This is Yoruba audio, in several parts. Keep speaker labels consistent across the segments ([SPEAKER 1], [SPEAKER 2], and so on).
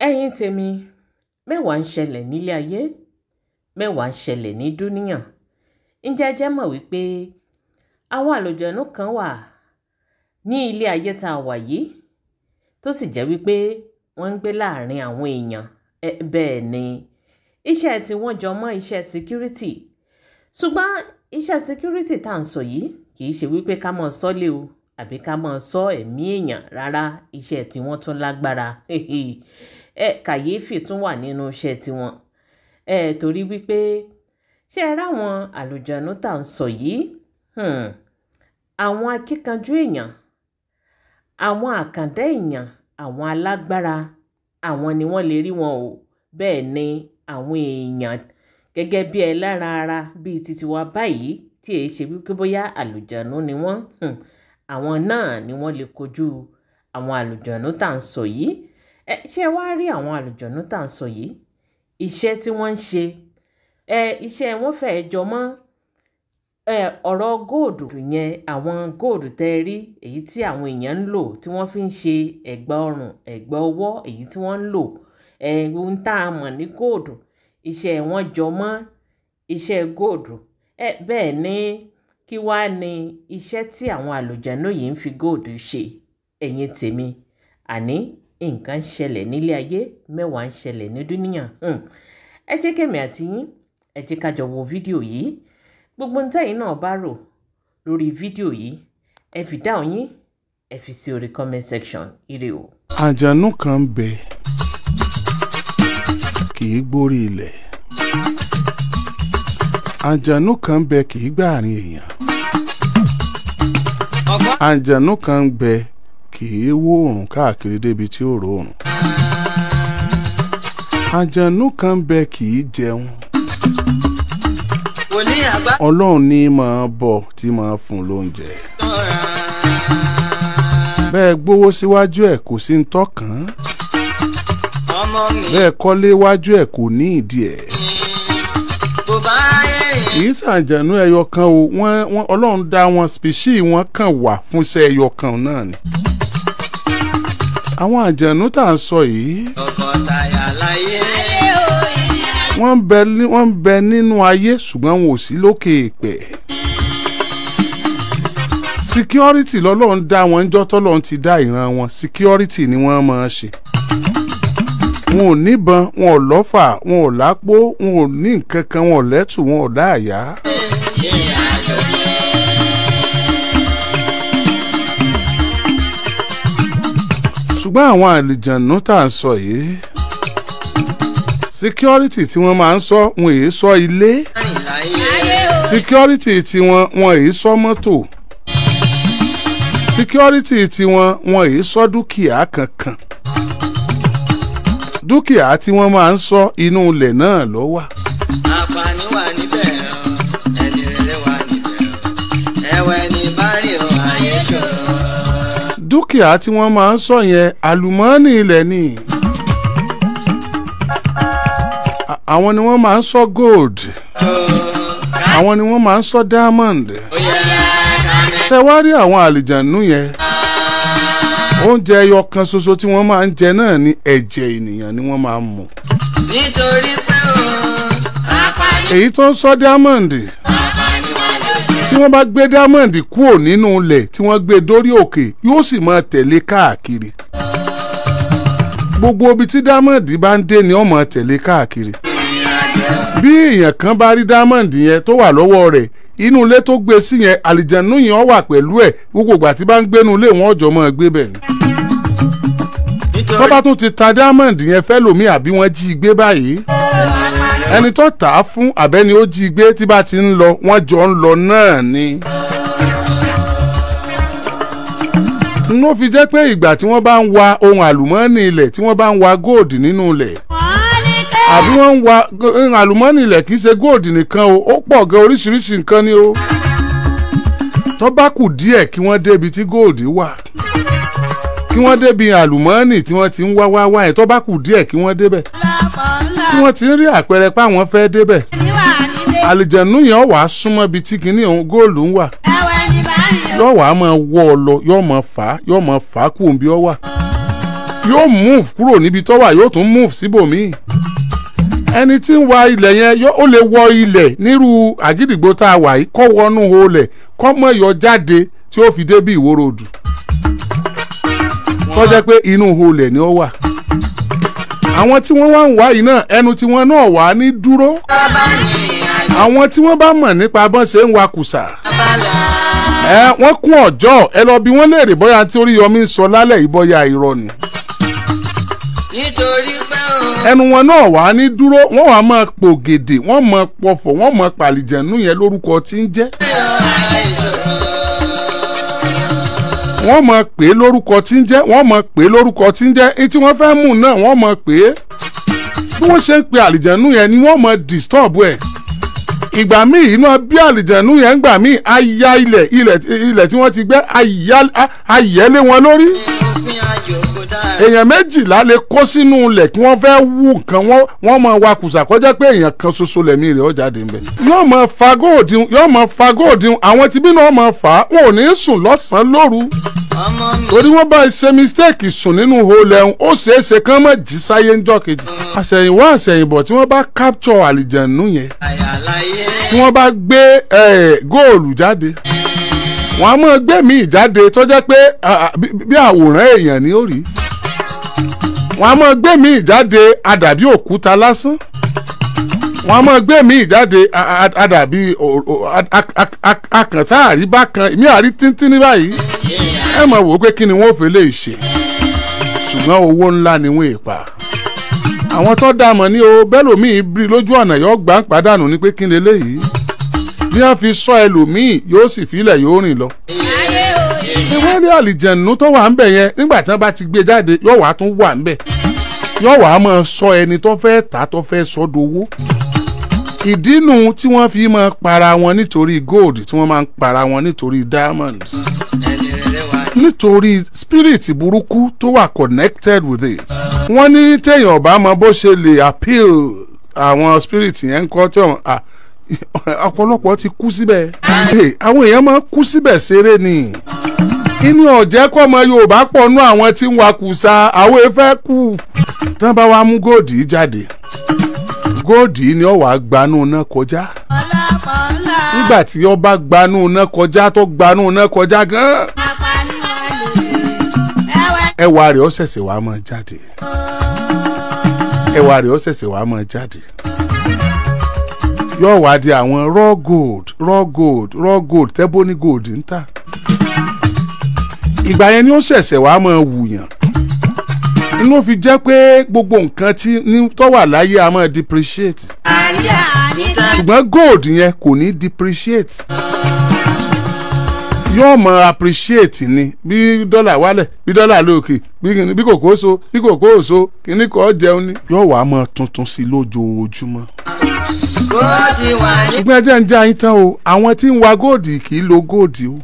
[SPEAKER 1] Ẹ̀yin tèmi, mẹ́wàá ń ṣẹlẹ̀ nílé ayé, mẹ́wàá ń ṣẹlẹ̀ ní dúníyàn. Ǹjẹ́ ẹ jẹ́ mọ̀ wípé àwọn àlùjọ̀nnú kan wà ní ilé ayé tá a wà yìí tó sì jẹ́ wípé wọ́n ń gbé láàrin àwọn èèyàn. Bẹ́ẹ̀ ni, iṣẹ́ tí wọ́n jọ mọ́ iṣẹ́ security. Ṣùgbọ́n iṣẹ́ security tá à ń sọ yìí kì í ṣe wípé ká mọ̀ sọ́lé o àbí ká mọ̀ sọ ẹ̀mí èèyàn rárá, iṣẹ́ tí wọ́n tún lágbára. Kàyéfì tún wà nínú iṣẹ́ tiwọn. Torí wípé ṣé ẹ ráwọn àlùjọ̀nnú tá à ń sọ yìí? Àwọn akíkanjú èèyàn, àwọn àkàndá èèyàn, àwọn alágbára, àwọn ni wọ́n lè rí wọn o. Bẹ́ẹ̀ ni àwọn èèyàn gẹ́gẹ́ bí ẹlẹ́ran ara bíi titi wa báyìí tí èé ṣe wípé bóyá àlùjọ̀nnú ni wọ́n. Àwọn náà ni wọ́n lè kojú àwọn àlùjọ̀nnú tá à ń sọ yìí. Ṣé ẹ wá rí àwọn àlùjọ̀nnú tá à ń sọ yìí? Iṣẹ́ tí wọ́n ń ṣe, iṣẹ́ wọn fẹ́ẹ́ jọ mọ́ ọ̀rọ̀ góòdù yẹn, àwọn góòdù tẹ́ rí, èyí tí àwọn èèyàn ń lò tí wọ́n fi ń ṣe ẹ̀gbà ọrùn, ẹ̀gbà ọwọ́, èyí tí wọ́n ń lò, ohun tá a mọ̀ ní góòdù, iṣẹ́ wọn jọ mọ́ iṣẹ́ góòdù. Bẹ́ẹ̀ ni, kí wá ni iṣẹ́ tí àwọn àlùjọ̀nnú yìí ń fi góòdù ṣe? Ẹ̀yin tèmi, àní nǹkan ń ṣẹlẹ̀ nílé ayé, mẹ́wàá ń ṣẹlẹ̀ ní dúníyàn. Ẹ jẹ́ kẹ́mi àti yín, ẹ jẹ́ ká jọ wo fídíò yìí. Gbogbo ohun tẹ́yin náà bá rò lórí fídíò yìí, ẹ fi dáhùn yín, ẹ fi sí orí comment section. Ire o.
[SPEAKER 2] Àjànú kan ń bẹ kì í gbórí ilẹ̀. Àjànú kan ń bẹ kì í gbàrin èèyàn. Àjànú kan ń bẹ kì í wó òrùn káàkiri débi tí ó rò òrùn. Àjànú kan ń bẹ kì í jẹun. Ọlọ́run ní máa bọ̀ tí máa fún lóúnjẹ. Bẹ́ẹ̀ gbówó síwájú ẹ̀ kò sí ń tọ́kàn. Bẹ́ẹ̀ kọ́lé wájú ẹ̀ kò ní ìdí ẹ̀. Kì í ṣàjànú ẹyọ kan o, wọ́n Ọlọ́run dá wọn spèṣì wọn kàn wà fúnṣẹ́ ẹyọ kan náà ni. Àwọn àjànú tá à ń sọ yìí, wọ́n ń bẹ nínú ayé ṣùgbọ́n wọn ò sí lókè èèpẹ̀. Security lọ́lọ́run dá wọn níjọ́ tọ́lọ́run ti dá ìran wọn, security ni wọ́n máa ṣe. Wọn ò níbọn, wọn ò lọ́fà, wọn ò lápò, wọn ò ní nǹkan kan, wọn ò lẹ́tù, wọn ò láàyà. Ṣùgbọ́n àwọn àlùjànnú tá à ń sọ yìí, security tí wọ́n máa ń sọ, wọn èé sọ ilé. Security tí wọ́n èé sọ mọ́tò. Security tí wọ́n èé sọ dúkìá kankan. Dúkìá tí wọ́n máa ń sọ inú ilẹ̀ náà ló wà.
[SPEAKER 3] Àǹfààní wà níbẹ̀ o, ẹni rere wà níbẹ̀ o, ẹ̀wẹ̀ ní bá rí o, ayé ṣòro.
[SPEAKER 2] Dúkìá tí wọ́n máa ń sọ yẹn àlùmọ́ọ́nì ilẹ̀ ni. Àwọn ni wọ́n máa ń sọ gold, àwọn ni wọ́n máa ń sọ diamond. Ṣé wá rí àwọn àlìjànú yẹn? Oúnjẹ ẹyọ kan ṣoṣo tí wọ́n máa ń jẹ náà ni ẹ̀jẹ̀ ènìyàn ni wọ́n máa ń mu.
[SPEAKER 3] Nítorí pé o,
[SPEAKER 2] èyí tó ń sọ diamond, tí wọ́n bá gbé diamond kúrò nínú ilẹ̀ tí wọ́n gbé dórí òkè yóò sì máa tẹ̀lé káàkiri. Gbogbo ibi tí diamond bá ń dé ni ó máa tẹ̀lé káàkiri. Bí èèyàn kan bá rí diamond yẹn tó wà lọ́wọ́ rẹ̀, inú ilé tó gbé sí yẹn àlìjànú yẹn ó wà pẹ̀lú ẹ̀, gbogbo ìgbà tí bá ń gbénu ilé wọn ọjọ́ máa gbé bẹ̀ ni. Tó bá tún ti ta diamond yẹn fẹ́ lòmí àbí wọ́n jí i gbé báyìí, ẹni tó tà á fún àbẹ́ni ó jí i gbé tí bá ti ń lọ wọ́n jọ ń lọ náà ni. Ló fi jẹ́ pé ìgbà tí wọ́n bá ń wa ohun àlùmọ́ọ́nì ilẹ̀, tí wọ́n bá ń wa góòdì nínú ilẹ̀, àbí wọ́n ń wa àlùmọ́ọ́nì ilẹ̀, kì í ṣe góòdì nìkan o, ó pọ̀ gan oríṣiríṣi nǹkan ni o. Tó bá kù díẹ̀ kí wọ́n débi tí góòdì wà, kí wọ́n débi àlùmọ́ọ́nì tí wọ́n ti ń wá wá wá yẹn, tó bá kù díẹ̀ kí wọ́n débẹ̀, tí wọ́n ti ń rí àpẹẹrẹ pé àwọn fẹ́ débẹ̀, àlìjẹ̀nú yẹn wàá súnmọ́ ibi tí kinní òun góòlù ń wà, yóò wàá máa wọ́ ọ lọ, yóò máa fà á, yóò máa fà á kú òun bí ọ wà. Yóò move kúrò níbi tó wà, yóò tún move síbòmíì. Ẹni tí ń wa ilẹ̀ yẹn ó lè wọ ilẹ̀ nírú Àgídìgbò tá a wà yìí, kó wọnú olẹ̀, kó mọ̀ yọ jáde tí ó fi dé bí Ìwó Road, tó jẹ́ pé inú olẹ̀ ni ó wà. Àwọn tí wọ́n wá ń wá yìí náà, ẹnu tí wọ́n náà wà ní dúró. Àwọn tí wọ́n bá mọ̀ nípa bọ́n ṣe ń wa kùsà, ẹ wọ́n kún ọjọ́ ẹ lọ bí wọ́n léèrè bóyá tí Oríyọmí ń sọ lálẹ́ yìí bóyá irọ́ ni. Ẹnu wọn náà wà ní dúró, wọ́n wà máa pògèdè, wọ́n máa pọ̀fọ̀, wọ́n máa pàlìjẹ̀nú yẹn lórúkọ tí ń jẹ́. Wọ́n máa pè é lórúkọ tí ń jẹ́, wọ́n máa pè é lórúkọ tí ń jẹ́, etí wọ́n fẹ́ mú náà wọ́n máa pè é. Bí wọ́n ṣe ń pe àlìjẹ̀nú yẹn ni wọ́n máa disturb ẹ̀. Ìgbà míì iná bí àlìjẹ̀nú yẹn gbà míì á ya ilẹ̀ ilẹ̀ tí wọ́n ti gbẹ́ á yẹ́ lé wọn lórí. Èèyàn 12 lè kó sínú ilẹ̀ kí wọ́n fẹ́ wú nǹkan, wọ́n máa wa kùsà kọjá pé èèyàn kan ṣoṣo lẹ̀mí rẹ̀ ó jáde ńbẹ̀. Yóò máa fa gold, yóò máa fa gold, àwọn tibí náà máa fà á, wọn ò ní sùn lọ́sàn-án lóru. Torí wọ́n bá ṣe mistake sùn nínú olẹ̀hún, ó ṣeé ṣe kán mọ̀ jí sáyé ńjọ́ kejì. Àṣẹ̀yìnwá àṣẹ̀yìnbọ̀, tí wọ́n bá capture àlìjẹ̀nú yẹn, tí wọ́n bá gbé góòlù jáde, wọ́n á máa gbé míì jáde tó jẹ́ pé bí àwòrán èèyàn ni ó rí. Wọ́n á máa gbé míì jáde àdàbí òkúta lásán. Wọ́n á máa gbé míì jáde àdàbí akàntà àríbá kan, ìmí àrí tíntín ní báyìí. Ẹ máa wò ó pé kí ni wọ́n ò fi lè ṣe, ṣùgbọ́n owó ńlá ni wọ́n pa. Àwọn tó dá mọ̀ ní o, bẹ́lòmíì bí lójú ọ̀nà yóò gbà ń pàdánù ní pé kí ni eléyìí bí wọ́n fi sọ ẹlòmíì, yóò sì filẹ̀ yóò rìn lọ. Ṣé wọ́n rí àlìjẹ̀nù tó wà ń bẹ̀ yẹn, nígbà tí wọ́n bá ti gbé jáde, yóò wá tún wà ń bẹ̀, yóò wá máa sọ ẹni tó fẹ́ tà, tó fẹ́ sọ dowó. Ìdínú tí wọ́n fi máa para wọn nítorí gold, tí wọ́n máa ń para wọn nítorí diamond, nítorí spirit burúkú tó wà connected with it. Wọ́n ní téèyàn bá mọ bó ṣe lè appeal àwọn spirit yẹn ń kọ́ tí wọ́n ọ̀pọ̀lọpọ̀ ti kú síbẹ̀. Àwọn èèyàn máa ń kú síbẹ̀ ṣeré ni. Inú ọ̀jẹ́ kọ́ ọmọ Yorùbá pọ̀ nú àwọn tí ń wakùsà, àwọn efẹ́ kú. Tán bá wá mú gold jáde, gold ni ó wàá gbanú náà kọjá. Nígbà tí ó bá gbanú náà kọjá, tó gbanú náà kọjá gan-an, ẹwà rẹ̀ ó ṣẹ̀ṣẹ̀ wá máa jáde, ẹwà rẹ̀ ó ṣẹ̀ṣẹ̀ wá máa jáde, yóò wá di àwọn raw gold, raw gold, raw gold tẹ́bóní gold ń tà. Ìgbà yẹn ni ó ṣẹ̀ṣẹ̀ wá máa wùyàn. Inú fi jẹ́ pé gbogbo nǹkan tí ní tó wà láyé a máa depreciate, ṣùgbọ́n gold yẹn kò ní depreciate, yóò mọ appreciate ni. Bí dọ́là wálẹ̀, bí dọ́là lókè, bí kòkó so, bí kòkó so, kíní kò jẹun ni, yóò wá mọ tuntun sí lójoojúmọ́. Ṣùgbọ́n ẹ jẹ́ ń já yín tán o, àwọn tí ń wa gold kì í lo gold o.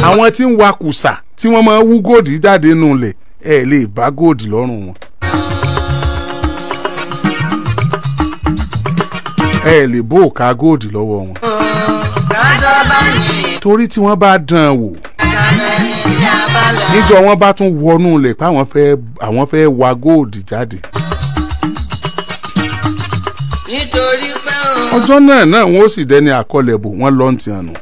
[SPEAKER 2] Àwọn tí ń wa kùsà tí wọ́n máa wú gold jáde nù lẹ̀, ẹ lè bá gold lọ́rùn wọn. Ẹ lè bó òka gold lọ́wọ́ wọn, torí tí wọ́n bá dán an wò níjọ́ wọ́n bá tún wọnú lẹ̀ pé àwọn fẹ́ wa gold jáde,
[SPEAKER 3] Nítorí pé o.
[SPEAKER 2] ọjọ́ náà wọ́n ó sì dẹni àkọlẹ̀bò, wọ́n lọ́n ti hàn nù.